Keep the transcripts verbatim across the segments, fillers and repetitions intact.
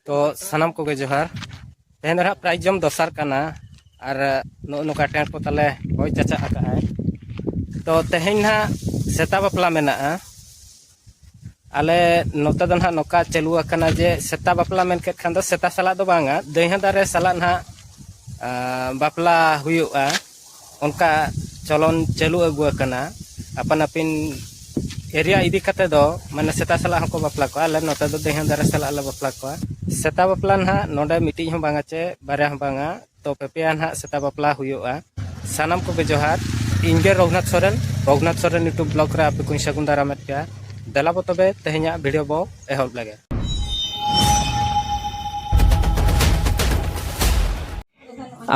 ᱛᱚ ᱥᱟᱱᱟᱢ ᱠᱚᱜᱮ ᱡᱚᱦᱟᱨ᱾ ᱛᱮᱦᱮᱧ ᱫᱚ ᱱᱟᱦᱟᱜ prize ᱡᱚᱢ ᱫᱚᱥᱟᱨ ᱠᱟᱱᱟ, ᱟᱨ ᱱᱚᱜᱼᱚ ᱱᱚᱝᱠᱟ tent ᱠᱚ ᱛᱟᱞᱮ ᱦᱚᱭ ᱪᱟᱪᱟᱜ ᱟᱠᱟᱫᱼᱟᱭ᱾ ᱛᱚ ᱛᱮᱦᱮᱧ ᱱᱟᱦᱟᱜ ᱥᱮᱛᱟ ᱵᱟᱯᱞᱟ ᱢᱮᱱᱟᱜᱼᱟ᱾ ᱟᱞᱮ ᱱᱚᱛᱮ ᱫᱚ ᱱᱟᱦᱟᱜ ᱱᱚᱝᱠᱟ ᱪᱟᱹᱞᱩ ᱟᱠᱟᱱᱟ ᱡᱮ ᱥᱮᱛᱟ ᱵᱟᱯᱞᱟ ᱢᱮᱱ ᱠᱮᱫ ᱠᱷᱟᱱ ᱫᱚ ᱥᱮᱛᱟ ᱥᱟᱞᱟᱜ ᱫᱚ ᱵᱟᱝᱟ, ᱫᱟᱹᱭᱦᱟᱹ ᱫᱟᱨᱮ ᱥᱟᱞᱟᱜ ᱱᱟᱦᱟᱜ, ᱟ, ᱵᱟᱯᱞᱟ ᱦᱩᱭᱩᱜᱼᱟ᱾ ᱚᱱᱠᱟ ᱪᱚᱞᱚᱱ ᱪᱟᱹᱞᱩ ᱟᱹᱜᱩ ᱟᱠᱟᱱᱟ᱾ ᱟᱯᱟᱱ ᱟᱹᱯᱤᱱ area ᱤᱫᱤ ᱠᱟᱛᱮ ᱫᱚ ᱢᱟᱱᱮ ᱥᱮᱛᱟ ᱥᱟᱞᱟᱜ ᱦᱚᱸᱠᱚ ᱵᱟᱯᱞᱟ ᱠᱚᱣᱟ᱾ ᱟᱞᱮ ᱱᱚᱛᱮ ᱫᱚ ᱫᱟᱹᱭᱦᱟᱹ ᱫᱟᱨᱮ ᱥᱟᱞᱟᱜ ᱞᱮ ᱵᱟᱯᱞᱟ ᱠᱚᱣᱟ᱾ ᱥᱮᱛᱟ ᱵᱟᱯᱞᱟ ᱱᱟᱦᱟᱜ ᱱᱚᱰᱮ ᱢᱤᱫᱴᱤᱡ ᱦᱚᱸ ᱵᱟᱝᱟ ᱪᱮ ᱵᱟᱨᱭᱟ ᱦᱚᱸ ᱵᱟᱝᱟ, ᱛᱚ ᱯᱮ ᱯᱮᱭᱟ ᱱᱟᱦᱟᱜ ᱥᱮᱛᱟ ᱵᱟᱯᱞᱟ ᱦᱩᱭᱩᱜᱼᱟ᱾ ᱥᱟᱱᱟᱢ ᱠᱚᱜᱮ ᱡᱚᱦᱟᱨ᱾ ᱤᱧ ᱜᱮ ᱨᱚᱜᱷᱩᱱᱟᱛᱷ ᱥᱚᱨᱮᱱ, ᱨᱚᱜᱷᱩᱱᱟᱛᱷ ᱥᱚᱨᱮᱱ YouTube vlog ᱨᱮ ᱟᱯᱮ ᱠᱚᱧ ᱥᱟᱹᱜᱩᱱ ᱫᱟᱨᱟᱢᱮᱫ ᱯᱮᱭᱟ᱾ ᱫᱮᱞᱟ ᱵᱚ ᱛᱚᱵᱮ ᱛᱮᱦᱮᱧᱟᱜ video ᱵᱚ ᱮᱦᱚᱵ ᱞᱮᱜᱮ᱾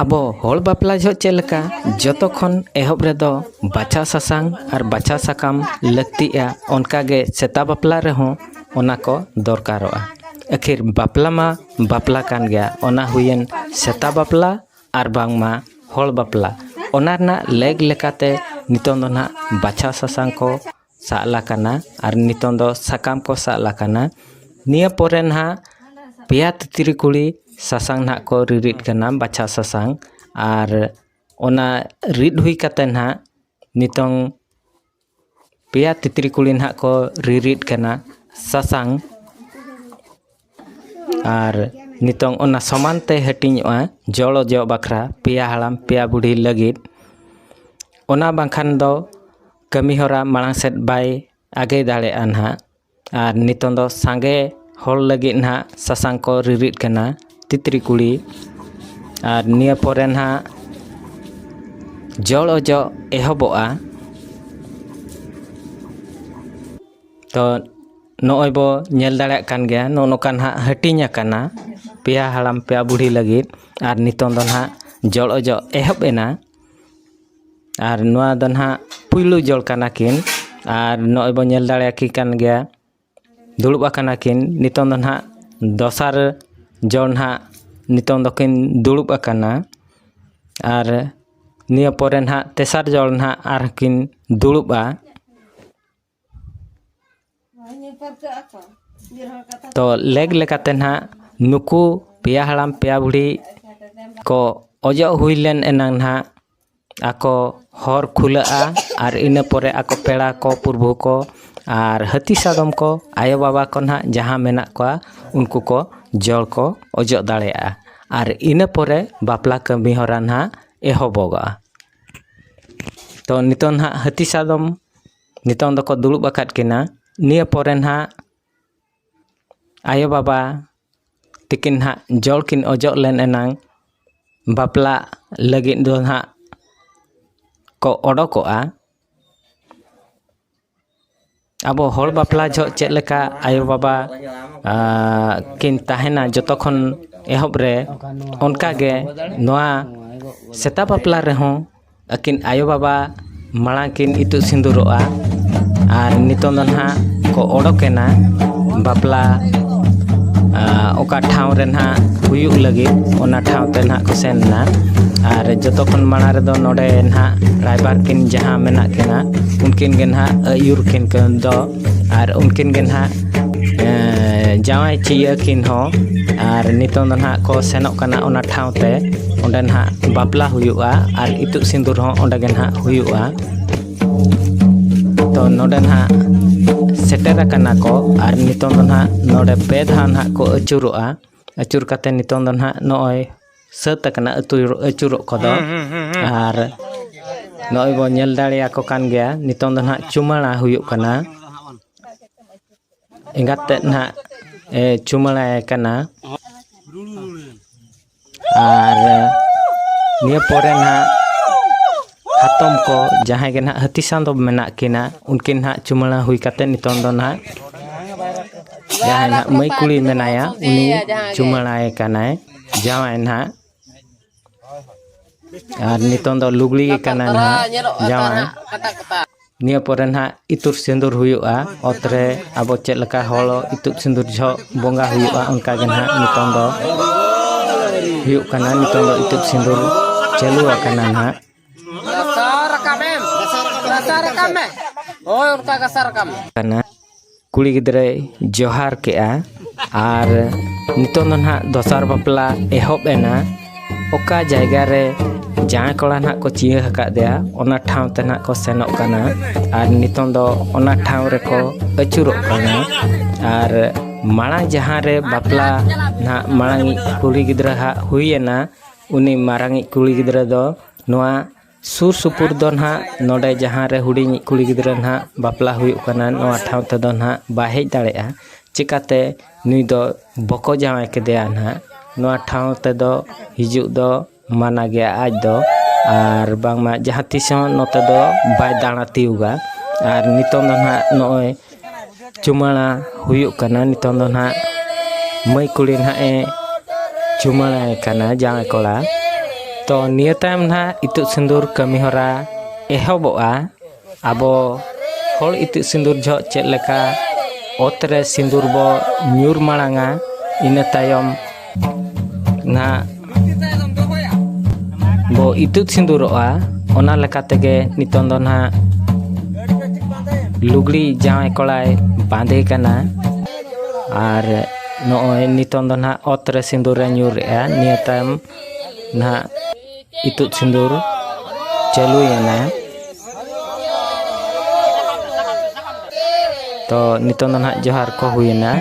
ᱟᱵᱚ ᱦᱚᱲ ᱵᱟᱯᱞᱟ ᱡᱚᱦᱚᱜ ᱪᱮᱫ ᱞᱮᱠᱟ ᱡᱚᱛᱚ ᱠᱷᱚᱱ ᱮᱦᱚᱵ ᱨᱮᱫᱚ ᱵᱟᱪᱷᱟ ᱥᱟᱥᱟᱝ ᱟᱨ ᱵᱟᱪᱷᱟ ᱥᱟᱠᱟᱢ ᱞᱟᱹᱠᱛᱤᱜᱼᱟ, ᱚᱱᱠᱟ ᱜᱮ ᱥᱮᱛᱟ ᱵᱟᱯᱞᱟ ᱨᱮᱦᱚᱸ ᱚᱱᱟ ᱠᱚ ᱫᱚᱨᱠᱟᱨᱚᱜᱼᱟ᱾ ᱟᱹᱠᱷᱤᱨ ᱵᱟᱯᱞᱟ ᱢᱟ ᱵᱟᱯᱞᱟ ᱠᱟᱱ ᱜᱮᱭᱟ, ᱚᱱᱟ ᱦᱩᱭᱮᱱ ᱥᱮᱛᱟ ᱵᱟᱯᱞᱟ ᱟᱨ ᱵᱟᱝᱢᱟ ᱦᱚᱲ ᱵᱟᱯᱞᱟ᱾ ᱚᱱᱟ ᱨᱮᱱᱟᱜ ᱞᱮᱠ ᱞᱮᱠᱟᱛᱮ ᱱᱤᱛᱚᱝ ᱫᱚ ᱱᱟᱦᱟᱜ ᱵᱟᱪᱷᱟ ᱥᱟᱥᱟᱝ ᱠᱚ ᱥᱟᱵ ᱞᱟᱠᱟᱱᱟ ᱟᱨ ᱱᱤᱛᱚᱝ ᱫᱚ ᱥᱟᱠᱟᱢ ᱠᱚ ᱥᱟᱵ ᱞᱟᱠᱟᱱᱟ᱾ ᱱᱤᱭᱟᱹ ᱯᱚᱨᱮ ᱱᱟᱦᱟᱜ ᱯᱮᱭᱟ ᱛᱤᱛᱨᱤ ᱠᱩᱲᱤ ᱥᱟᱥᱟᱝ ᱱᱟᱦᱟᱜ ᱠᱚ ᱨᱤᱨᱤᱫ ᱠᱟᱱᱟ, ᱵᱟᱪᱷᱟ ᱥᱟᱥᱟᱝ, ᱟᱨ ᱚᱱᱟ ᱨᱤᱫ ᱦᱩᱭ ᱠᱟᱛᱮ ᱱᱟᱦᱟᱜ ᱱᱤᱛᱚᱝ ᱯᱮᱭᱟ ᱛᱤᱛᱨᱤ ᱠᱩᱲᱤ ᱱᱟᱦᱟᱜ ᱠᱚ ᱨᱤᱨᱤᱫ ᱠᱟᱱᱟ ᱥᱟᱥᱟᱝ᱾ ᱟᱨ ᱱᱤᱛᱚᱝ ᱚᱱᱟ ᱥᱚᱢᱟᱱ ᱛᱮ ᱦᱟᱹᱴᱤᱧᱚᱜᱼᱟ ᱡᱚᱲ ᱚᱡᱚᱜ ᱵᱟᱠᱷᱨᱟ ᱯᱮᱭᱟ ᱦᱟᱲᱟᱢ ᱯᱮᱭᱟ ᱵᱩᱲᱦᱤ ᱞᱟᱹᱜᱤᱫ᱾ ᱚᱱᱟ ᱵᱟᱝᱠᱷᱟᱱ ᱫᱚ ᱠᱟᱹᱢᱤ ᱦᱚᱨᱟ ᱢᱟᱲᱟᱝ ᱥᱮᱫ ᱵᱟᱭ ᱟᱜᱮ ᱫᱟᱲᱮᱭᱟᱜᱼᱟ ᱱᱟᱦᱟᱜ᱾ ᱟᱨ ᱱᱤᱛᱚᱝ ᱫᱚ ᱥᱟᱸᱜᱮ ᱦᱚᱲ ᱞᱟᱹᱜᱤᱫ ᱱᱟᱦᱟᱜ ᱥᱟᱥᱟᱝ ᱠᱚ ᱨᱤᱨᱤᱫ ᱠᱟᱱᱟ ᱛᱤᱛᱨᱤ ᱠᱩᱲᱤ᱾ ᱟᱨ ᱱᱤᱭᱟᱹ ᱯᱚᱨᱮ ᱱᱟᱦᱟᱜ ᱡᱚᱲ ᱚᱡᱚᱜ ᱮᱦᱚᱵᱚᱜᱼᱟ᱾ ᱛᱚ ᱱᱚᱜᱼᱚᱭ ᱵᱚ ᱧᱮᱞ ᱫᱟᱲᱮᱭᱟᱜ ᱠᱟᱱ ᱜᱮᱭᱟ, ᱱᱚᱜᱼᱚ ᱱᱚᱝᱠᱟ ᱱᱟᱦᱟᱜ ᱦᱟᱹᱴᱤᱧ ᱟᱠᱟᱱᱟ ᱯᱮᱭᱟ ᱦᱟᱲᱟᱢ ᱯᱮᱭᱟ ᱵᱩᱲᱦᱤ ᱞᱟᱹᱜᱤᱫ᱾ ᱟᱨ ᱱᱤᱛᱚᱝ ᱫᱚ ᱱᱟᱦᱟᱜ ᱡᱚᱲ ᱚᱡᱚᱜ ᱮᱦᱚᱵ ᱮᱱᱟ᱾ ᱟᱨ ᱱᱚᱣᱟ ᱫᱚ ᱱᱟᱦᱟᱜ ᱯᱩᱭᱞᱩ ᱡᱚᱲ ᱠᱟᱱᱟ ᱠᱤᱱ᱾ ᱟᱨ ᱱᱚᱜᱼᱚᱭ ᱵᱚ ᱧᱮᱞ ᱫᱟᱲᱮᱭᱟᱠᱤ ᱠᱟᱱ ᱜᱮᱭᱟ, ᱫᱩᱲᱩᱵ ᱟᱠᱟᱱᱟ ᱠᱤᱱ᱾ ᱱᱤᱛᱚᱝ ᱫᱚ ᱱᱟᱦᱟᱜ ᱫᱚᱥᱟᱨ ᱡᱚᱲ ᱱᱟᱦᱟᱜ ᱱᱤᱛᱚᱝ ᱫᱚᱠᱤᱱ ᱫᱩᱲᱩᱵ ᱟᱠᱟᱱᱟ᱾ ᱟᱨ ᱱᱤᱭᱟᱹ ᱯᱚᱨᱮ ᱱᱟᱦᱟᱜ ᱛᱮᱥᱟᱨ ᱡᱚᱲ ᱱᱟᱦᱟᱜ ᱟᱨᱦᱚᱸ ᱠᱤᱱ ᱫᱩᱲᱩᱵᱼᱟ᱾ ᱛᱚ ᱞᱮᱠ ᱞᱮᱠᱟᱛᱮ ᱱᱟᱦᱟᱜ ᱱᱩᱠᱩ ᱯᱮᱭᱟ ᱦᱟᱲᱟᱢ ᱯᱮᱭᱟ ᱵᱩᱲᱦᱤ ᱠᱚ ᱚᱡᱚᱜ ᱦᱩᱭ ᱞᱮᱱ ᱮᱱᱟᱝ ᱱᱟᱦᱟᱜ ᱟᱠᱚ ᱦᱚᱨ ᱠᱷᱩᱞᱟᱹᱜᱼᱟ᱾ ᱟᱨ ᱤᱱᱟᱹ ᱯᱚᱨᱮ ᱟᱠᱚ ᱯᱮᱲᱟ ᱠᱚ, ᱯᱩᱨᱵᱷᱩ ᱠᱚ ᱟᱨ ᱦᱟᱹᱛᱤ ᱥᱟᱫᱚᱢ ᱠᱚ, ᱟᱭᱳᱼᱵᱟᱵᱟ ᱠᱚ ᱱᱟᱦᱟᱜ ᱡᱟᱦᱟᱸ ᱢᱮᱱᱟᱜ ᱠᱚᱣᱟ, ᱩᱱᱠᱩ ᱠᱚ ᱡᱚᱞ ᱠᱚ ᱚᱡᱚᱜ ᱫᱟᱲᱮᱭᱟᱜᱼᱟ᱾ ᱟᱨ ᱤᱱᱟᱹ ᱯᱚᱨᱮ ᱵᱟᱯᱞᱟ ᱠᱟᱹᱢᱤ ᱦᱚᱨᱟ ᱱᱟᱦᱟᱜ ᱮᱦᱚᱵᱚᱜᱚᱜᱼᱟ᱾ ᱛᱚ ᱱᱤᱛᱚᱝ ᱱᱟᱦᱟᱜ ᱦᱟᱹᱛᱤ ᱥᱟᱫᱚᱢ ᱱᱤᱛᱚᱝ ᱫᱚᱠᱚ ᱫᱩᱲᱩᱵ ᱟᱠᱟᱫ ᱠᱤᱱᱟ᱾ ᱱᱤᱭᱟᱹ ᱯᱚᱨᱮ ᱱᱟᱦᱟᱜ ᱟᱭᱳᱼᱵᱟᱵᱟ ᱛᱤᱠᱤᱱ ᱱᱟᱦᱟᱜ ᱡᱚᱞ ᱠᱤᱱ ᱚᱡᱚᱜ ᱞᱮᱱ ᱮᱱᱟᱝ ᱵᱟᱯᱞᱟ ᱞᱟᱹᱜᱤᱫ ᱫᱚ ᱱᱟᱦᱟᱜ ᱠᱚ ᱚᱰᱚᱠᱚᱜᱼᱟ᱾ ᱟᱵᱚ ᱦᱚᱲ ᱵᱟᱯᱞᱟ ᱡᱚᱦᱚᱜ ᱪᱮᱫ ᱞᱮᱠᱟ ᱟᱭᱳᱼᱵᱟᱵᱟ ᱠᱤᱱ ᱛᱟᱦᱮᱱᱟ ᱡᱚᱛᱚ ᱠᱷᱚᱱ ᱮᱦᱚᱵ ᱨᱮ, ᱚᱱᱠᱟᱜᱮ ᱱᱚᱣᱟ ᱥᱮᱛᱟ ᱵᱟᱯᱞᱟ ᱨᱮᱦᱚᱸ ᱟᱹᱠᱤᱱ ᱟᱭᱳᱼᱵᱟᱵᱟ ᱢᱟᱲᱟᱝ ᱠᱤᱱ ᱤᱛᱩᱫ ᱥᱤᱸᱫᱩᱨᱚᱜᱼᱟ᱾ ᱟᱨ ᱱᱤᱛᱚᱝ ᱫᱚ ᱱᱟᱦᱟᱜ ᱠᱚ ᱚᱰᱚᱠᱮᱱᱟ ᱵᱟᱯᱞᱟ ᱚᱠᱟ ᱴᱷᱟᱶ ᱨᱮ ᱱᱟᱦᱟᱜ ᱦᱩᱭᱩᱜ ᱞᱟᱹᱜᱤᱫ, ᱚᱱᱟ ᱴᱷᱟᱶ ᱛᱮ ᱱᱟᱦᱟᱜ ᱠᱚ ᱥᱮᱱ ᱮᱱᱟ᱾ ᱟᱨ ᱡᱚᱛᱚ ᱠᱷᱚᱱ ᱢᱟᱲᱟᱝ ᱨᱮᱫᱚ ᱱᱚᱰᱮ ᱱᱟᱦᱟᱜ ᱨᱟᱭᱵᱟᱨ ᱠᱤᱱ ᱡᱟᱦᱟᱸ ᱢᱮᱱᱟᱜ ᱠᱤᱱᱟ, ᱩᱱᱠᱤᱱ ᱜᱮ ᱱᱟᱦᱟᱜ ᱟᱹᱭᱩᱨ ᱠᱤᱱ ᱫᱚ, ᱟᱨ ᱩᱱᱠᱤᱱ ᱜᱮ ᱱᱟᱦᱟᱜ ᱡᱟᱶᱟᱭ ᱪᱤᱭᱟᱹ ᱠᱤᱱ ᱦᱚᱸ᱾ ᱟᱨ ᱱᱤᱛᱚᱝ ᱫᱚ ᱱᱟᱦᱟᱜ ᱠᱚ ᱥᱮᱱᱚᱜ ᱠᱟᱱᱟ ᱚᱱᱟ ᱴᱷᱟᱶ ᱛᱮ, ᱚᱸᱰᱮ ᱱᱟᱦᱟᱜ ᱵᱟᱯᱞᱟ ᱦᱩᱭᱩᱜᱼᱟ ᱟᱨ ᱤᱛᱩᱫ ᱥᱤᱸᱫᱩᱨ ᱦᱚᱸ ᱚᱸᱰᱮ ᱜᱮ ᱱᱟᱦᱟᱜ ᱦᱩᱭᱩᱜᱼᱟ᱾ ᱛᱚ ᱱᱚᱰᱮ ᱱᱟᱦᱟᱜ ᱥᱮᱴᱮᱨ ᱟᱠᱟᱱᱟ ᱠᱚ ᱟᱨ ᱱᱤᱛᱚᱝ ᱫᱚ ᱱᱟᱦᱟᱜ ᱱᱚᱰᱮ ᱯᱮ ᱫᱷᱟᱣ ᱱᱟᱦᱟᱜ ᱠᱚ ᱟᱹᱪᱩᱨᱚᱜᱼᱟ᱾ ᱟᱹᱪᱩᱨ ᱠᱟᱛᱮ ᱱᱤᱛᱚᱝ ᱫᱚ ᱱᱟᱦᱟᱜ ᱱᱚᱜᱼᱚᱭ ᱥᱟᱹᱛ ᱟᱠᱟᱱᱟ ᱟᱹᱪᱩᱨᱚᱜ ᱠᱚᱫᱚ᱾ ᱟᱨ ᱱᱚᱜᱼᱚᱭ ᱵᱚᱱ ᱧᱮᱞ ᱫᱟᱲᱮᱭᱟᱠᱚ ᱠᱟᱱ ᱜᱮᱭᱟ, ᱱᱤᱛᱚᱝ ᱫᱚ ᱱᱟᱦᱟᱜ ᱪᱩᱢᱟᱹᱲᱟ ᱦᱩᱭᱩᱜ ᱠᱟᱱᱟ᱾ ᱮᱸᱜᱟᱛ ᱛᱮᱫ ᱱᱟᱦᱟᱜ ᱮ ᱪᱩᱢᱟᱹᱲᱟᱭ ᱠᱟᱱᱟ᱾ ᱟᱨ ᱱᱤᱭᱟᱹ ᱯᱚᱨᱮ ᱱᱟᱦᱟᱜ ᱦᱟᱛᱚᱢ ᱠᱚ ᱡᱟᱦᱟᱸᱭ ᱜᱮ ᱱᱟᱦᱟᱜ ᱦᱟᱹᱛᱤ ᱥᱟᱸᱫᱚ ᱢᱮᱱᱟᱜ ᱠᱤᱱᱟ, ᱩᱱᱠᱤᱱ ᱱᱟᱦᱟᱜ ᱪᱩᱢᱟᱹᱲᱟ ᱦᱩᱭ ᱠᱟᱛᱮ ᱱᱤᱛᱚᱝ ᱫᱚ ᱱᱟᱦᱟᱜ ᱡᱟᱦᱟᱸᱭ ᱱᱟᱦᱟᱜ ᱢᱟᱹᱭ ᱠᱩᱲᱤ ᱢᱮᱱᱟᱭᱟ, ᱩᱱᱤ ᱪᱩᱢᱟᱹᱲᱟᱭ ᱠᱟᱱᱟᱭ ᱡᱟᱶᱟᱭ ᱱᱟᱦᱟᱜ᱾ ᱟᱨ ᱱᱤᱛᱚᱝ ᱫᱚ ᱞᱩᱜᱽᱲᱤ ᱜᱮ ᱠᱟᱱᱟ ᱱᱟᱦᱟᱜ ᱡᱟᱶᱟᱭ᱾ ᱱᱤᱭᱟᱹ ᱯᱚᱨᱮ ᱱᱟᱦᱟᱜ ᱤᱛᱩᱫ ᱥᱤᱸᱫᱩᱨ ᱦᱩᱭᱩᱜᱼᱟ᱾ ᱚᱛ ᱨᱮ ᱟᱵᱚ ᱪᱮᱫ ᱞᱮᱠᱟ ᱦᱚᱲ ᱤᱛᱩᱫ ᱥᱤᱸᱫᱩᱨ ᱡᱚᱦᱚᱜ ᱵᱚᱸᱜᱟ ᱦᱩᱭᱩᱜᱼᱟ, ᱚᱱᱠᱟ ᱜᱮ ᱱᱟᱦᱟᱜ ᱱᱤᱛᱚᱝ ᱫᱚ ᱦᱩᱭᱩᱜ ᱠᱟᱱᱟ᱾ ᱱᱤᱛᱚᱝ ᱫᱚ ᱤᱛᱩᱫ ᱥᱤᱸᱫᱩᱨ ᱪᱟᱹᱞᱩ ᱟᱠᱟᱱᱟ ᱱᱟᱦᱟᱜ᱾ ᱜᱟᱥᱟᱣ ᱨᱟᱠᱟᱵ ᱮᱢ᱾ ᱜᱟᱥᱟᱣ ᱨᱟᱠᱟᱵ ᱢᱮ᱾ ᱦᱳᱭ, ᱚᱱᱠᱟ ᱜᱟᱥᱟᱣ ᱨᱟᱠᱟᱵ ᱢᱮ᱾ ᱠᱟᱱᱟ᱾ ᱠᱩᱲᱤ ᱜᱤᱫᱽᱨᱟᱹᱭ ᱡᱚᱦᱟᱨ ᱠᱮᱜᱼᱟ᱾ ᱟᱨ ᱱᱤᱛᱚᱝ ᱫᱚ ᱱᱟᱦᱟᱜ ᱫᱚᱥᱟᱨ ᱵᱟᱯᱞᱟ ᱮᱦᱚᱵ ᱮᱱᱟ᱾ ᱚᱠᱟ ᱡᱟᱭᱜᱟ ᱨᱮ ᱡᱟᱶᱟᱭ ᱠᱚᱲᱟ ᱱᱟᱦᱟᱜ ᱠᱚ ᱪᱤᱭᱟᱹ ᱟᱠᱟᱫᱮᱭᱟ, ᱚᱱᱟ ᱴᱷᱟᱶ ᱛᱮ ᱱᱟᱦᱟᱜ ᱠᱚ ᱥᱮᱱᱚᱜ ᱠᱟᱱᱟ᱾ ᱟᱨ ᱱᱤᱛᱚᱝ ᱫᱚ ᱚᱱᱟ ᱴᱷᱟᱶ ᱨᱮᱠᱚ ᱟᱹᱪᱩᱨᱚᱜ ᱠᱟᱱᱟ᱾ ᱟᱨ ᱢᱟᱲᱟᱝ ᱡᱟᱦᱟᱸ ᱨᱮ ᱵᱟᱯᱞᱟ ᱱᱟᱦᱟᱜ ᱢᱟᱲᱟᱝ ᱤᱡ ᱠᱩᱲᱤ ᱜᱤᱫᱽᱨᱟᱹ ᱦᱟᱜ ᱦᱩᱭ ᱮᱱᱟ, ᱩᱱᱤ ᱢᱟᱨᱟᱝ ᱤᱡ ᱠᱩᱲᱤ ᱜᱤᱫᱽᱨᱟᱹ ᱫᱚ ᱱᱚᱣᱟ ᱥᱩᱨ ᱥᱩᱯᱩᱨ ᱫᱚ ᱱᱟᱦᱟᱜ ᱱᱚᱰᱮ ᱡᱟᱦᱟᱸ ᱨᱮ ᱦᱩᱰᱤᱧ ᱤᱡ ᱠᱩᱲᱤ ᱜᱤᱫᱽᱨᱟᱹ ᱱᱟᱦᱟᱜ ᱵᱟᱯᱞᱟ ᱦᱩᱭᱩᱜ ᱠᱟᱱᱟ, ᱱᱚᱣᱟ ᱴᱷᱟᱶ ᱛᱮᱫᱚ ᱱᱟᱦᱟᱜ ᱵᱟᱭ ᱦᱮᱡ ᱫᱟᱲᱮᱭᱟᱜᱼᱟ᱾ ᱪᱤᱠᱟᱛᱮ? ᱱᱩᱭ ᱫᱚ ᱵᱟᱠᱚ ᱡᱟᱶᱟᱭ ᱠᱮᱫᱮᱭᱟ ᱱᱟᱦᱟᱜ᱾ ᱱᱚᱣᱟ ᱴᱷᱟᱶ ᱛᱮᱫᱚ ᱦᱤᱡᱩᱜ ᱫᱚ ᱢᱟᱱᱟ ᱜᱮᱭᱟ ᱟᱡ ᱫᱚ, ᱟᱨ ᱵᱟᱝᱢᱟ ᱡᱟᱦᱟᱸ ᱛᱤᱥ ᱦᱚᱸ ᱱᱚᱛᱮ ᱫᱚ ᱵᱟᱭ ᱫᱟᱬᱟ ᱛᱤᱭᱳᱜᱟ᱾ ᱟᱨ ᱱᱤᱛᱚᱝ ᱫᱚ ᱱᱟᱦᱟᱜ ᱱᱚᱜᱼᱚᱭ ᱪᱩᱢᱟᱹᱲᱟ ᱦᱩᱭᱩᱜ ᱠᱟᱱᱟ᱾ ᱱᱤᱛᱚᱝ ᱫᱚ ᱱᱟᱦᱟᱜ ᱢᱟᱹᱭ ᱠᱩᱲᱤ ᱱᱟᱦᱟᱜ ᱮ ᱪᱩᱢᱟᱹᱲᱟᱭ ᱠᱟᱱᱟ ᱡᱟᱶᱟᱭ ᱠᱚᱲᱟ᱾ ᱛᱚ ᱱᱤᱭᱟᱹ ᱛᱟᱭᱚᱢ ᱱᱟᱦᱟᱜ ᱤᱛᱩᱫ ᱥᱤᱸᱫᱩᱨ ᱠᱟᱹᱢᱤ ᱦᱚᱨᱟ ᱮᱦᱚᱵᱚᱜᱼᱟ᱾ ᱟᱵᱚ ᱦᱚᱲ ᱤᱛᱩᱫ ᱥᱤᱸᱫᱩᱨ ᱡᱚᱦᱚᱜ ᱪᱮᱫ ᱞᱮᱠᱟ ᱚᱛ ᱨᱮ ᱥᱤᱸᱫᱩᱨ ᱵᱚ ᱧᱩᱨ ᱢᱟᱲᱟᱝᱟ, ᱤᱱᱟᱹ ᱛᱟᱭᱚᱢ ᱱᱟᱦᱟᱜ ᱵᱚ ᱤᱛᱩᱫ ᱥᱤᱸᱫᱩᱨᱚᱜᱼᱟ᱾ ᱚᱱᱟ ᱞᱮᱠᱟ ᱛᱮᱜᱮ ᱱᱤᱛᱚᱝ ᱫᱚ ᱱᱟᱦᱟᱜ ᱞᱩᱜᱽᱲᱤ ᱡᱟᱶᱟᱭ ᱠᱚᱲᱟᱭ ᱵᱟᱸᱫᱮ ᱠᱟᱱᱟ᱾ ᱟᱨ ᱱᱚᱜᱼᱚᱭ ᱱᱤᱛᱚᱝ ᱫᱚ ᱱᱟᱦᱟᱜ ᱚᱛ ᱨᱮ ᱥᱤᱸᱫᱩᱨᱮ ᱧᱩᱨᱮᱜᱼᱟ᱾ ᱱᱤᱭᱟᱹ ᱛᱟᱭᱚᱢ ᱱᱟᱦᱟᱜ ᱤᱛᱩᱫ ᱥᱤᱸᱫᱩᱨ ᱪᱟᱹᱞᱩᱭᱮᱱᱟ᱾ ᱛᱚ ᱱᱤᱛᱚᱝ ᱫᱚ ᱱᱟᱦᱟᱜ ᱡᱚᱦᱟᱨ ᱠᱚ ᱦᱩᱭᱮᱱᱟ᱾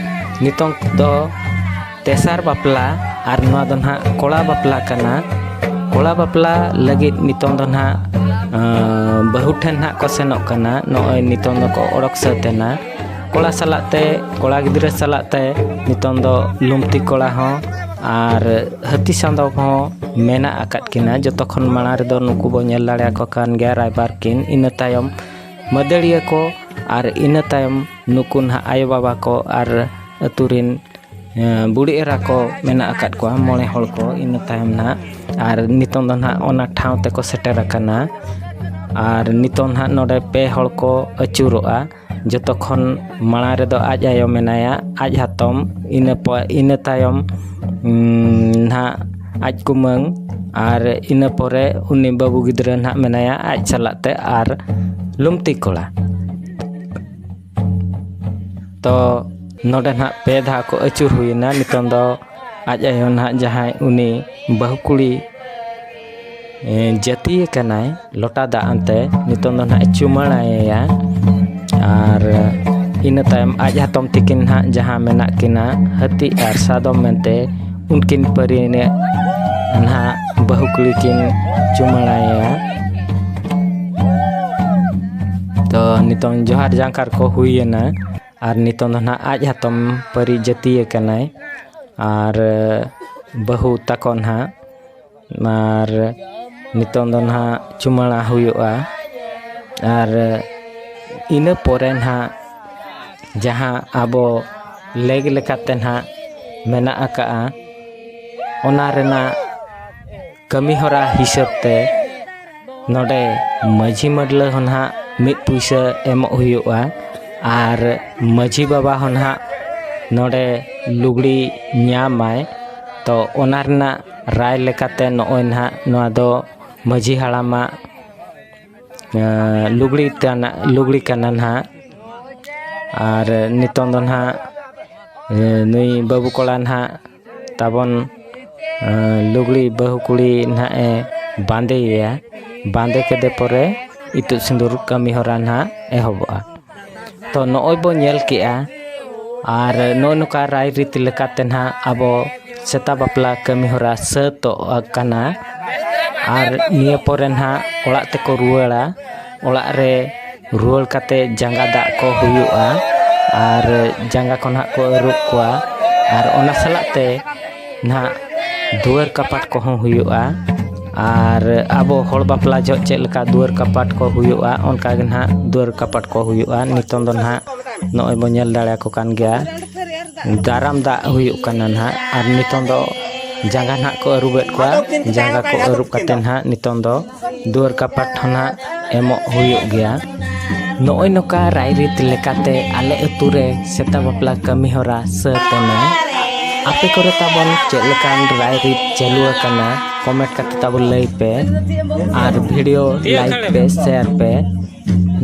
ᱱᱤᱛᱚᱝ ᱫᱚ ᱛᱮᱥᱟᱨ ᱵᱟᱯᱞᱟ, ᱟᱨ ᱱᱚᱣᱟ ᱫᱚ ᱱᱟᱦᱟᱜ ᱠᱚᱲᱟ ᱵᱟᱯᱞᱟ ᱠᱟᱱᱟ᱾ ᱠᱚᱲᱟ ᱵᱟᱯᱞᱟ ᱞᱟᱹᱜᱤᱫ ᱱᱤᱛᱚᱝ ᱫᱚ ᱱᱟᱦᱟᱜ, ᱟᱸ, ᱵᱟᱹᱦᱩ ᱴᱷᱮᱱ ᱱᱟᱦᱟᱜ ᱠᱚ ᱥᱮᱱᱚᱜ ᱠᱟᱱᱟ᱾ ᱱᱚᱜᱼᱚᱭ ᱱᱤᱛᱚᱝ ᱫᱚᱠᱚ ᱚᱰᱚᱠ ᱥᱟᱹᱛ ᱮᱱᱟ᱾ ᱠᱚᱲᱟ ᱥᱟᱞᱟᱜ ᱛᱮ, ᱠᱚᱲᱟ ᱜᱤᱫᱽᱨᱟᱹ ᱥᱟᱞᱟᱜ ᱛᱮ ᱱᱤᱛᱚᱝ ᱫᱚ ᱞᱩᱢᱛᱤ ᱠᱚᱲᱟ ᱦᱚᱸ ᱟᱨ ᱦᱟᱹᱛᱤ ᱥᱟᱸᱫᱚ ᱦᱚᱸ ᱢᱮᱱᱟᱜ ᱟᱠᱟᱫ ᱠᱤᱱᱟ᱾ ᱡᱚᱛᱚ ᱠᱷᱚᱱ ᱢᱟᱲᱟᱝ ᱨᱮᱫᱚ ᱱᱩᱠᱩ ᱵᱚ ᱧᱮᱞ ᱫᱟᱲᱮᱭᱟᱠᱚ ᱠᱟᱱ ᱜᱮᱭᱟ, ᱨᱟᱭᱵᱟᱨ ᱠᱤᱱ, ᱤᱱᱟᱹ ᱛᱟᱭᱚᱢ ᱢᱟᱹᱫᱟᱹᱲᱤᱭᱟᱹ ᱠᱚ, ᱟᱨ ᱤᱱᱟᱹ ᱛᱟᱭᱚᱢ ᱱᱩᱠᱩ ᱱᱟᱦᱟᱜ ᱟᱭᱳᱼᱵᱟᱵᱟ ᱠᱚ ᱟᱨ ᱟᱹᱛᱩ ᱨᱤᱱ, ᱮᱸ, ᱵᱩᱰᱷᱤ ᱮᱨᱟ ᱠᱚ ᱢᱮᱱᱟᱜ ᱟᱠᱟᱫ ᱠᱚᱣᱟ, ᱢᱚᱬᱮ ᱦᱚᱲ ᱠᱚ᱾ ᱤᱱᱟᱹ ᱛᱟᱭᱚᱢ ᱱᱟᱦᱟᱜ ᱟᱨ ᱱᱤᱛᱚᱝ ᱫᱚ ᱱᱟᱦᱟᱜ ᱚᱱᱟ ᱴᱷᱟᱶ ᱛᱮᱠᱚ ᱥᱮᱴᱮᱨ ᱟᱠᱟᱱᱟ᱾ ᱟᱨ ᱱᱤᱛᱚᱝ ᱱᱟᱦᱟᱜ ᱱᱚᱰᱮ ᱯᱮ ᱦᱚᱲ ᱠᱚ ᱟᱹᱪᱩᱨᱚᱜᱼᱟ᱾ ᱡᱚᱛᱚ ᱠᱷᱚᱱ ᱢᱟᱲᱟᱝ ᱨᱮᱫᱚ ᱟᱡ ᱟᱭᱳ ᱢᱮᱱᱟᱭᱟ, ᱟᱡ ᱦᱟᱛᱚᱢ, ᱤᱱᱟᱹ ᱯᱚ-, ᱤᱱᱟᱹ ᱛᱟᱭᱚᱢ, ᱩᱸ, ᱱᱟᱦᱟᱜ ᱟᱡ ᱠᱩᱢᱟᱹᱝ, ᱟᱨ ᱤᱱᱟᱹ ᱯᱚᱨᱮ ᱩᱱᱤ ᱵᱟᱹᱵᱩ ᱜᱤᱫᱽᱨᱟᱹ ᱱᱟᱦᱟᱜ ᱢᱮᱱᱟᱭᱟ ᱟᱡ ᱥᱟᱞᱟᱜ ᱛᱮ, ᱟᱨ ᱞᱩᱢᱛᱤ ᱠᱚᱲᱟ᱾ ᱛᱚ ᱱᱚᱰᱮ ᱱᱟᱦᱟᱜ ᱯᱮ ᱫᱷᱟᱣ ᱠᱚ ᱟᱹᱪᱩᱨ ᱦᱩᱭᱮᱱᱟ᱾ ᱱᱤᱛᱚᱝ ᱫᱚ ᱟᱡ ᱟᱭᱳ ᱱᱟᱦᱟᱜ ᱡᱟᱦᱟᱸᱭ ᱩᱱᱤ ᱵᱟᱹᱦᱩ ᱠᱩᱲᱤ, ᱮ, ᱡᱟᱹᱛᱤᱭᱮ ᱠᱟᱱᱟᱭ ᱞᱚᱴᱟ ᱫᱟᱜ ᱟᱱᱛᱮ, ᱱᱤᱛᱚᱝ ᱫᱚ ᱱᱟᱦᱟᱜ ᱮ ᱪᱩᱢᱟᱹᱲᱟᱭᱮᱭᱟ᱾ ᱟᱨ ᱤᱱᱟᱹ ᱛᱟᱭᱚᱢ ᱟᱡ ᱦᱟᱛᱚᱢ ᱛᱤᱠᱤᱱ ᱱᱟᱦᱟᱜ ᱡᱟᱦᱟᱸ ᱢᱮᱱᱟᱜ ᱠᱤᱱᱟ ᱦᱟᱹᱛᱤ ᱟᱨ ᱥᱟᱫᱚᱢ ᱢᱮᱱᱛᱮ, ᱩᱱᱠᱤᱱ ᱯᱟᱹᱨᱤ ᱱᱟᱦᱟᱜ ᱵᱟᱹᱦᱩ ᱠᱩᱲᱤ ᱠᱤᱱ ᱪᱩᱢᱟᱹᱲᱟᱭᱮᱭᱟ᱾ ᱛᱚ ᱱᱤᱛᱚᱝ ᱡᱚᱦᱟᱨ ᱡᱟᱸᱠᱟᱨ ᱠᱚ ᱦᱩᱭᱮᱱᱟ᱾ ᱟᱨ ᱱᱤᱛᱚᱝ ᱫᱚ ᱱᱟᱦᱟᱜ ᱟᱡ ᱦᱟᱛᱚᱢ ᱯᱟᱹᱨᱤ ᱡᱟᱹᱛᱤᱭᱮ ᱠᱟᱱᱟᱭ᱾ ᱟᱨ ᱵᱟᱹᱦᱩ ᱛᱟᱠᱚ ᱱᱟᱦᱟᱜ, ᱟᱨ ᱱᱤᱛᱚᱝ ᱫᱚ ᱱᱟᱦᱟᱜ ᱪᱩᱢᱟᱹᱲᱟ ᱦᱩᱭᱩᱜᱼᱟ᱾ ᱟᱨ ᱤᱱᱟᱹ ᱯᱚᱨᱮ ᱱᱟᱦᱟᱜ ᱡᱟᱦᱟᱸ ᱟᱵᱚ ᱞᱮᱠ ᱞᱮᱠᱟᱛᱮ ᱱᱟᱦᱟᱜ ᱢᱮᱱᱟᱜ ᱟᱠᱟᱜᱼᱟ, ᱚᱱᱟ ᱨᱮᱱᱟᱜ ᱠᱟᱹᱢᱤ ᱦᱚᱨᱟ ᱦᱤᱥᱟᱹᱵ ᱛᱮ ᱱᱚᱰᱮ ᱢᱟᱹᱡᱷᱤ ᱢᱟᱹᱰᱞᱟᱹ ᱦᱚᱸ ᱱᱟᱦᱟᱜ ᱢᱤᱫ ᱯᱩᱭᱥᱟᱹ ᱮᱢᱚᱜ ᱦᱩᱭᱩᱜᱼᱟ᱾ ᱟᱨ ᱢᱟᱹᱡᱷᱤ ᱵᱟᱵᱟ ᱦᱚᱸ ᱱᱟᱦᱟᱜ ᱱᱚᱰᱮ ᱞᱩᱜᱽᱲᱤ ᱧᱟᱢᱟᱭ᱾ ᱛᱚ ᱚᱱᱟ ᱨᱮᱱᱟᱜ ᱨᱟᱭ ᱞᱮᱠᱟᱛᱮ ᱱᱚᱜᱼᱚᱭ ᱱᱟᱦᱟᱜ ᱱᱚᱣᱟ ᱫᱚ ᱢᱟᱹᱡᱷᱤ ᱦᱟᱲᱟᱢᱟᱜ, ᱮᱸ, ᱞᱩᱜᱽᱲᱤ ᱛᱟᱱᱟᱜ, ᱞᱩᱜᱽᱲᱤ ᱠᱟᱱᱟ ᱱᱟᱦᱟᱜ᱾ ᱟᱨ ᱱᱤᱛᱚᱝ ᱫᱚ ᱱᱟᱦᱟᱜ, ᱮᱸ, ᱱᱩᱭ ᱵᱟᱹᱵᱩ ᱠᱚᱲᱟ ᱱᱟᱦᱟᱜ ᱛᱟᱵᱚᱱ, ᱮᱸ, ᱞᱩᱜᱽᱲᱤ ᱵᱟᱹᱦᱩ ᱠᱩᱲᱤ ᱱᱟᱦᱟᱜ ᱮ ᱵᱟᱸᱫᱮᱭᱮᱭᱟ᱾ ᱵᱟᱸᱫᱮ ᱠᱮᱫᱮ ᱯᱚᱨᱮ ᱤᱛᱩᱫ ᱥᱤᱸᱫᱩᱨ ᱠᱟᱹᱢᱤ ᱦᱚᱨᱟ ᱱᱟᱦᱟᱜ ᱮᱦᱚᱵᱚᱜᱼᱟ᱾ ᱛᱚ ᱱᱚᱜᱼᱚᱭ ᱵᱚ ᱧᱮᱞ ᱠᱮᱜᱼᱟ᱾ ᱟᱨ ᱱᱚᱜᱼᱚ ᱱᱚᱝᱠᱟ ᱨᱟᱭᱨᱤᱛ ᱞᱮᱠᱟᱛᱮ ᱱᱟᱦᱟᱜ ᱟᱵᱚ ᱥᱮᱛᱟ ᱵᱟᱯᱞᱟ ᱠᱟᱹᱢᱤ ᱦᱚᱨᱟ ᱥᱟᱹᱛᱚᱜ ᱠᱟᱱᱟ᱾ ᱟᱨ ᱱᱤᱭᱟᱹ ᱯᱚᱨᱮ ᱱᱟᱦᱟᱜ ᱚᱲᱟᱜ ᱛᱮᱠᱚ ᱨᱩᱣᱟᱹᱲᱟ᱾ ᱚᱲᱟᱜ ᱨᱮ ᱨᱩᱣᱟᱹᱲ ᱠᱟᱛᱮ ᱡᱟᱸᱜᱟ ᱫᱟᱜ ᱠᱚ ᱦᱩᱭᱩᱜᱼᱟ᱾ ᱟᱨ ᱡᱟᱸᱜᱟ ᱠᱚ ᱱᱟᱦᱟᱜ ᱠᱚ ᱟᱹᱨᱩᱵ ᱠᱚᱣᱟ᱾ ᱟᱨ ᱚᱱᱟ ᱥᱟᱞᱟᱜ ᱛᱮ ᱱᱟᱦᱟᱜ ᱫᱩᱣᱟᱹᱨ ᱠᱟᱯᱟᱴ ᱠᱚᱦᱚᱸ ᱦᱩᱭᱩᱜᱼᱟ᱾ ᱟᱨ ᱟᱵᱚ ᱦᱚᱲ ᱵᱟᱯᱞᱟ ᱡᱚᱦᱚᱜ ᱪᱮᱫ ᱞᱮᱠᱟ ᱫᱩᱣᱟᱹᱨ ᱠᱟᱯᱟᱴ ᱠᱚ ᱦᱩᱭᱩᱜᱼᱟ, ᱚᱱᱠᱟ ᱜᱮ ᱱᱟᱦᱟᱜ ᱫᱩᱣᱟᱹᱨ ᱠᱟᱯᱟᱴ ᱠᱚ ᱦᱩᱭᱩᱜᱼᱟ᱾ ᱱᱤᱛᱚᱝ ᱫᱚ ᱱᱟᱦᱟᱜ ᱱᱚᱜᱼᱚᱭ ᱵᱚᱱ ᱧᱮᱞ ᱫᱟᱲᱮᱭᱟᱠᱚ ᱠᱟᱱ ᱜᱮᱭᱟ, ᱫᱟᱨᱟᱢ ᱫᱟᱜ ᱦᱩᱭᱩᱜ ᱠᱟᱱᱟ ᱱᱟᱦᱟᱜ᱾ ᱟᱨ ᱱᱤᱛᱚᱝ ᱫᱚ ᱡᱟᱸᱜᱟ ᱱᱟᱦᱟᱜ ᱠᱚ ᱟᱹᱨᱩᱵᱮᱫ ᱠᱚᱣᱟ᱾ ᱡᱟᱸᱜᱟ ᱠᱚ ᱟᱹᱨᱩᱵ ᱠᱟᱛᱮ ᱱᱟᱦᱟᱜ ᱱᱤᱛᱚᱝ ᱫᱚ ᱫᱩᱣᱟᱹᱨ ᱠᱟᱯᱟᱴ ᱦᱚᱸ ᱱᱟᱦᱟᱜ ᱮᱢᱚᱜ ᱦᱩᱭᱩᱜ ᱜᱮᱭᱟ᱾ ᱱᱚᱜᱼᱚᱭ ᱱᱚᱝᱠᱟ ᱨᱟᱭᱨᱤᱛ ᱞᱮᱠᱟᱛᱮ ᱟᱞᱮ ᱟᱹᱛᱩ ᱨᱮ ᱥᱮᱛᱟ ᱵᱟᱯᱞᱟ ᱠᱟᱹᱢᱤ ᱦᱚᱨᱟ ᱥᱟᱹᱛ ᱮᱱᱟ᱾ ᱟᱯᱮ ᱠᱚᱨᱮ ᱛᱟᱵᱚᱱ ᱪᱮᱫ ᱞᱮᱠᱟᱱ ᱨᱟᱭᱨᱤᱛ ᱪᱟᱹᱞᱩ ᱟᱠᱟᱱᱟ, ᱠᱚᱢᱮᱱᱴ ᱠᱟᱛᱮ ᱛᱟᱵᱚᱱ ᱞᱟᱹᱭ ᱯᱮ᱾ ᱟᱨ ᱵᱷᱤᱰᱤᱭᱳ ᱞᱟᱭᱤᱠ ᱯᱮ, ᱥᱮᱭᱟᱨ ᱯᱮ᱾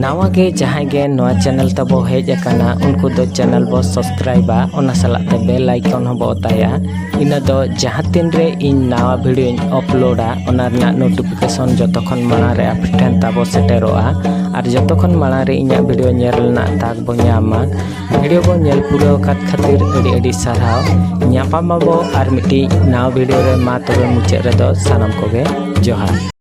ᱱᱟᱣᱟ ᱜᱮ ᱡᱟᱦᱟᱸᱭ ᱜᱮ ᱱᱚᱣᱟ ᱪᱮᱱᱮᱞ ᱛᱟᱵᱚ ᱦᱮᱡ ᱟᱠᱟᱱᱟ, ᱩᱱᱠᱩ ᱫᱚ ᱪᱮᱱᱮᱞ ᱵᱚ ᱥᱟᱵᱥᱠᱨᱟᱭᱤᱵᱟ, ᱚᱱᱟ ᱥᱟᱞᱟᱜ ᱛᱮ ᱵᱮᱞ ᱟᱭᱠᱚᱱ ᱦᱚᱸ ᱵᱚ ᱚᱛᱟᱭᱟ᱾ ᱤᱱᱟᱹ ᱫᱚ ᱡᱟᱦᱟᱸ ᱛᱤᱱ ᱨᱮ ᱤᱧ ᱱᱟᱣᱟ ᱵᱷᱤᱰᱤᱭᱳᱧ ᱟᱯᱞᱳᱰᱟ, ᱚᱱᱟ ᱨᱮᱱᱟᱜ ᱱᱳᱴᱤᱯᱷᱤᱠᱮᱥᱚᱱ ᱡᱚᱛᱚ ᱠᱷᱚᱱ ᱢᱟᱲᱟᱝ ᱨᱮ ᱟᱯᱮ ᱴᱷᱮᱱ ᱛᱟᱵᱚ ᱥᱮᱴᱮᱨᱚᱜᱼᱟ᱾ ᱟᱨ ᱡᱚᱛᱚ ᱠᱷᱚᱱ ᱢᱟᱲᱟᱝ ᱨᱮ ᱤᱧᱟᱹᱜ ᱵᱷᱤᱰᱤᱭᱳ ᱧᱮᱞ ᱨᱮᱱᱟᱜ ᱛᱟᱠ ᱵᱚ ᱧᱟᱢᱟ᱾ ᱵᱷᱤᱰᱤᱭᱳ ᱵᱚ ᱧᱮᱞ ᱯᱩᱨᱟᱹᱣ ᱟᱠᱟᱫ ᱠᱷᱟᱹᱛᱤᱨ ᱟᱹᱰᱤ ᱟᱹᱰᱤ ᱥᱟᱨᱦᱟᱣ᱾ ᱧᱟᱯᱟᱢ ᱟᱵᱚ ᱟᱨ ᱢᱤᱫᱴᱤᱡ ᱱᱟᱣᱟ ᱵᱷᱤᱰᱤᱭᱳ ᱨᱮ᱾ ᱢᱟ ᱛᱚᱵᱮ ᱢᱩᱪᱟᱹᱫ ᱨᱮᱫᱚ ᱥᱟᱱᱟᱢ ᱠᱚᱜᱮ ᱡᱚᱦᱟᱨ᱾